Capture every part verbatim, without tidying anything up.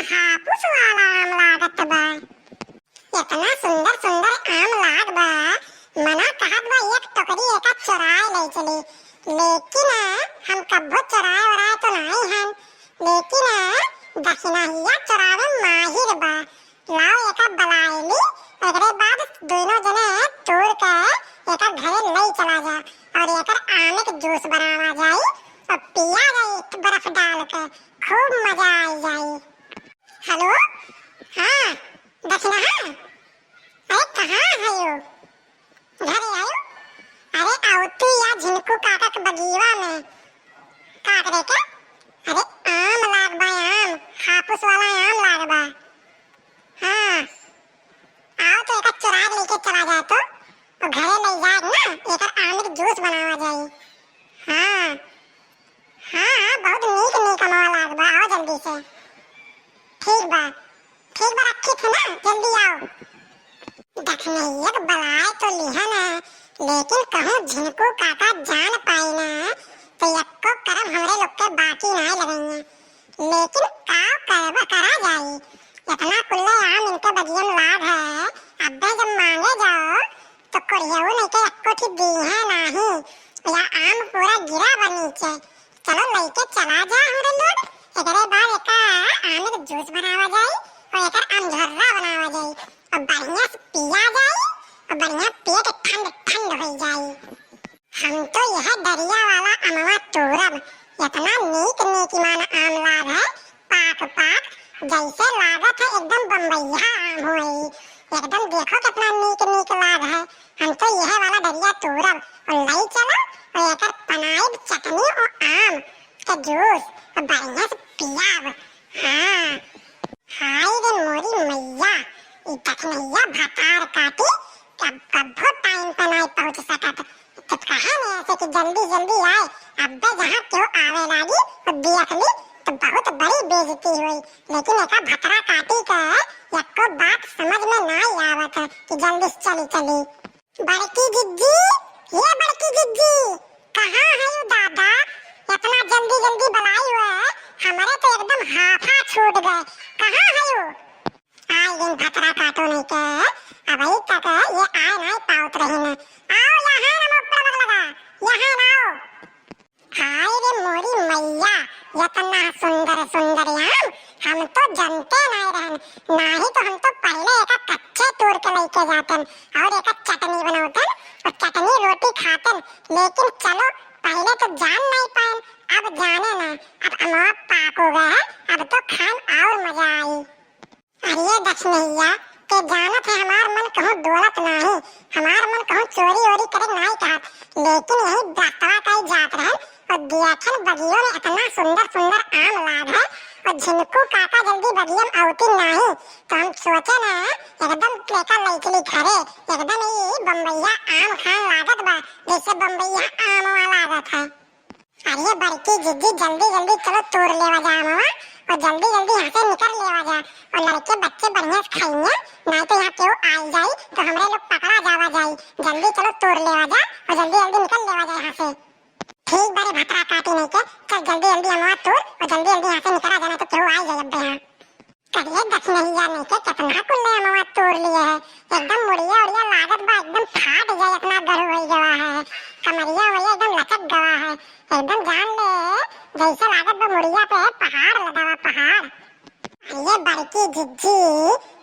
हापुस वाला आम लागत बा। एतना सुंदर सुंदर आम लाग बा, मना कहत बा एक टोकरी एका चोराए ले चली, लेकिन हम कब्बो चोराए ओराए तो नाई हन, लेकिन दखिनहिया चोरावे माहिर बा। लाओ एका बलाए ली, एकरे बाद दोनों जने तोड़ के एका घरे ले चला जा और एकर आम के जूस बनावा जाई और पिया जाई बर्फ डाल के, खूब मजा आई जाई। हेलो, हाँ, दखिनहा, अरे कहाँ है यो? घरे आयो? अरे आवती या झिनकू काका के बगीवा में। का करे के? अरे आम लाग बा आम, हापुस वाला आम लाग बा। हाँ, आओ तो एका चुराग लेके चला जाए तो, और घरे ले जाए ना, एकर आम के जूस बनावा जाई। हाँ, हाँ, हाँ, बहुत नीक नीक अमवा लाग बा, आओ जल्दी से। ठीक बा, ठीक बा, रखी थे ना, जल्दी आओ। दखनैया के बलाए तो लिहन है, लेकिन कहूँ झिनकू काका जान पाए ना, तो यक्को करम हमरे लोग के बाकी ना लगेंगे। लेकिन का करबा करा जाई, इतना कुल्ले आम इनके बगियन लाग है, अब्बे जब मांगे जाओ, तो कोढ़ियाऊ लइके एक्को ठी दीहे नाही, या आम पूरा गिरा बा नीचे। चलो लइके चला जा हमरे लोग, एकरे बाद एका आम के जूस बनावा जाई और एकर आम झोर्रा बनावा जाई और बढ़िया से पिया जाई और बढ़िया पेट ठंड ठंड हो जाई। हम तो यह डरिया वाला अमवा तोरब, इतना नीक नीक ईमान आम लाग है, पाक पाक, जैसे लागत है एकदम बम्बैया आम होई। एकदम देखो कितना नीक नीक लाग है। हम तो यह वाला डरिया तोरब और लई चलब और एकर बनाइब चटनी और आम के जूस और बढ़िया से पियाब। हाँ, हाय रे मोरी मैया, ई दखनैया भतार काटी कब कब्बो टाइम पे नाई पहुँच सकत। तो कहा ने ऐसे कि जल्दी जल्दी आए, अब्बे जहाँ केहू आवे लागी तो देख ली तो बहुत बड़ी बेइज्जती हुई। लेकिन एका भतरा काटी के यक्को बात समझ में नाई आवत है कि जल्दी से चली चली। बड़की जिज्जी, ये बड़की जिज्जी, कहाँ है यू दादा? इतना जल्दी जल्दी बुलाई हुए, हमरे तो एकदम हाफा छूट गए। कहाँ है यू? आई दिन भतरा काटो नहीं के, अबही तक ये आए नहीं पावत रही ने। आओ यहाँ ना मुख पर लगा, यहाँ ना आओ। हाय रे मोरी मैया, इतना सुंदर सुंदर आम हम तो जनते नहीं रहन, नाही तो हम तो पहले एका कच्चे तोड़ के लेके जातन और एका चटनी बनौतन और चटनी रोटी खातन। लेकिन चलो, पहले तो जान नहीं पाएन, अब जाने ना, अब अमवा पाक हो गए है, अब तो खान और मजा आई। अरे दखनैया, ते जानत है हमार मन कहूँ डोलत नाही, हमार मन कहूँ चोरी ओरी करे नाही कहत, लेकिन यही रस्तवा का ही जात रहन और देखन बगियो में इतना सुंदर सुंदर आम लाग है और झिनकू काका जल्दी बगिया में अवती नाही, तो हम सोचे ना एकदम लेकर लई चली घरे, एकदम ही बम्बैया आम खान लागत बा जैसे बम्बैया आम लागत है। अरे बड़की जिज्जी, जल्दी जल्दी चलो तोड़ लेवा जा अमवा और जल्दी जल्दी यहाँ से निकल लेवा जा और लड़के बच्चे बढ़िया से खाइए, नहीं तो यहाँ केहू आई जाई तो हमरे लोग पकड़ा जावा जाई। जल्दी चलो तोड़ लेवा जा और जल्दी जल्दी निकल लेवा जा यहाँ से। ठीक बा रे भतरा काटी नहीं के, चल जल्दी जल्दी अमवा तोड़ और जल्दी जल्दी यहाँ से निकला जाना तो केहू आई जाई अब्बे यहाँ। करिए दखनैया नहीं के कितना कुल्ले अमवा तोड़ लिए है, एकदम मुड़िया उड़िया लागत बा, एकदम फाट जाए इतना गढ़ हो गवा है, कमरिया उमरिया एकदम लचक गवा है, एकदम जान ले जैसे लागत बा मुड़िया पे पहाड़ लदा बा पहाड़। ये बड़की जिज्जी,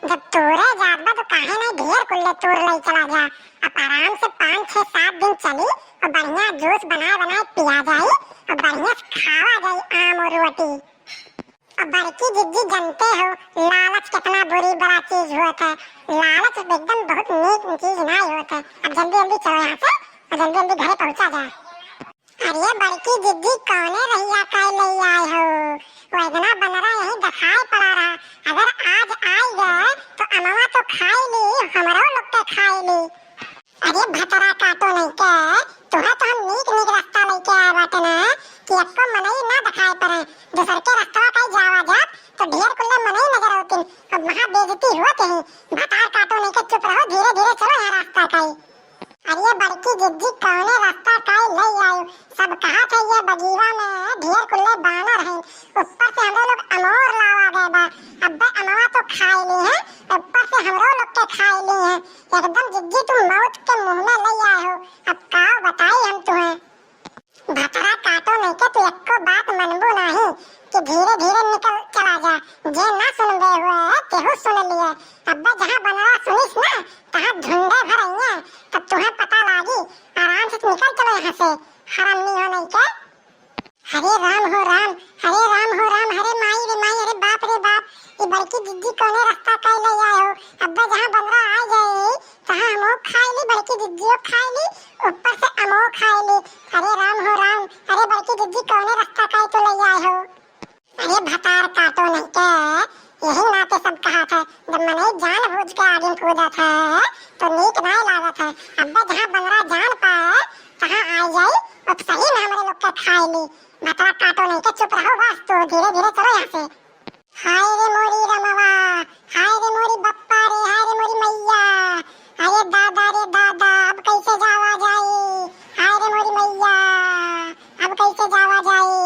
जब तोड़े जात बा तो काहे नहीं ढेर कुल्ले तोड़ ले चला जा, अब आराम से पाँच छः सात दिन चली और बढ़िया जूस बनाए बनाए पिया जाई और बढ़िया से खावा जाई आम और रोटी। अब बड़की जिज्जी, जानते हो लालच कितना बुरी बला चीज होत है। लालच एकदम बहुत नीक चीज नाई होत है। अब जल्दी जल्दी चलो यहाँ से और जल्दी जल्दी घरे पहुँचा जाए। अरे बड़की जिज्जी, कौने रहिया का ले आए हो? वो इतना बनरा यही दिखाई पड़ा रहा। अगर आज आई गए तो अमवा तो खाई ली, हमरो लोग के खाई ली। अरे भतरा काटो नहीं के, तुहे तो हम नीक नीक रास्ता लेके आए बाटे ना, कि एक्को मनई ना दिखाई पड़े। दूसर के रास्ता कहीं जावा जात तो ढेर कुल्ले मनई नजर आवतिन, अब महा बेइज्जती हुआ कहीं। भतार काटो नहीं के, चुप रहो, धीरे धीरे चलो यहाँ रास्ता काई। अरे बड़की जिज्जी, कौने रास्ता काई ले आयो? सब कहा थे ये बगीवा में ढेर कुल्ले बानर हैं, ऊपर से हमरे लोग अमवा लावा गए बा। अब्बे अमवा तो खाई ली है, ऊपर से हमरो लोग के खाई ली है। एकदम जिज्जी तू मौत के मुँह में ले आए हो, अब का बताई हम तुम्हें। भतरा काटो नहीं के तू एको बात मनबू नहीं कि धीरे धीरे निकल चला जा। जे ना सुनबे हुए तेहू सुन लिए। अब्बे जहाँ बनरा सुनिस ना तहाँ ढूंढे भर आइए, तब तुम्हें पता लागी। आराम से निकल चलो यहाँ से, हरामी हो नहीं के। हरे राम हो राम, हरे राम हो राम, हरे माई रे माई, अरे बाप रे बाप, ये बड़की जिज्जी कौने रास्ता का ले आए हो? अब्बे जहाँ बनरा आ जाए तहाँ हम खाई ली, बड़की जिज्जियो खाई ली, ऊपर से अमो खाई ली। अरे राम हो राम, अरे बड़की जिज्जी कौने रास्ता का तो ले आए हो? अरे भतार काटो नहीं के, यही नाते सब कहा था, जब मनई जान बूझ के आगे कूदत है तो नीक नहीं लागत है। अब्बे जहाँ बनरा जान पाए तहाँ आ जाई, अब सही में हमरे लोग के खाई ली। भतरा काटो नहीं के, चुप रहो बस, तो धीरे धीरे चलो यहाँ से। हाय रे मोरी रमवा, हाय रे मोरी बप्पा रे, हाय रे मोरी मैया, अरे दादा रे दादा, अब कैसे जावा जाई? हाय रे मोरी मैया, अब कैसे जावा जाई?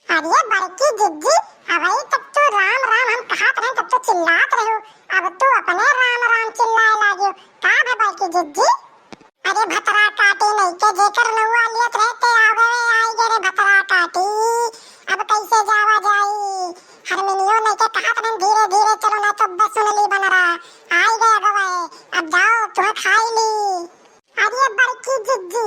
अरे बड़की जिज्जी, अबही तक तो राम राम हम कहत रहे, तब तो चिल्लात रहो, अब तू अपने राम राम चिल्लाए लाग्यो, का भे बड़की जिज्जी? अरे भतरा काटी नहीं के, जेकर नौआ लियत रहे ते आगे आई गे रे भतरा काटी। अब कैसे जावा जाई? हरमिनियो नहीं के कहत रहन धीरे धीरे चलो ना तो बस सुन ली बनरा। आई गे अगवे, अब जाओ तुम्हें खाई ली। अरे बड़की जिज्जी,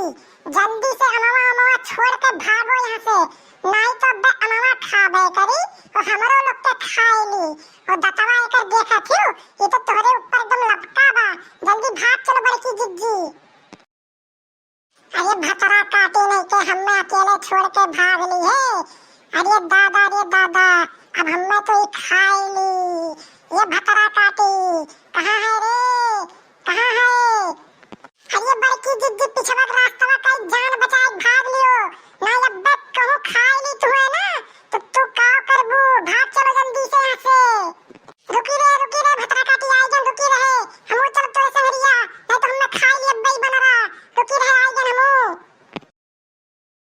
जल्दी से अमवा अमवा छोड़ के भागो यहाँ से, नहीं तो अबे अमवा खाबे करी और हमरो लोग के खाई ली। और दतवा एकर देखत हियो, ये तो तोहरे ऊपर एकदम लपका बा। जल्दी भाग चलो बड़की जिज्जी। अरे भतरा काटी नहीं के हमें अकेले छोड़ के भाग ली है। अरे दादा रे दादा, अब हमें तो ई खाई ली। ये भतरा काटी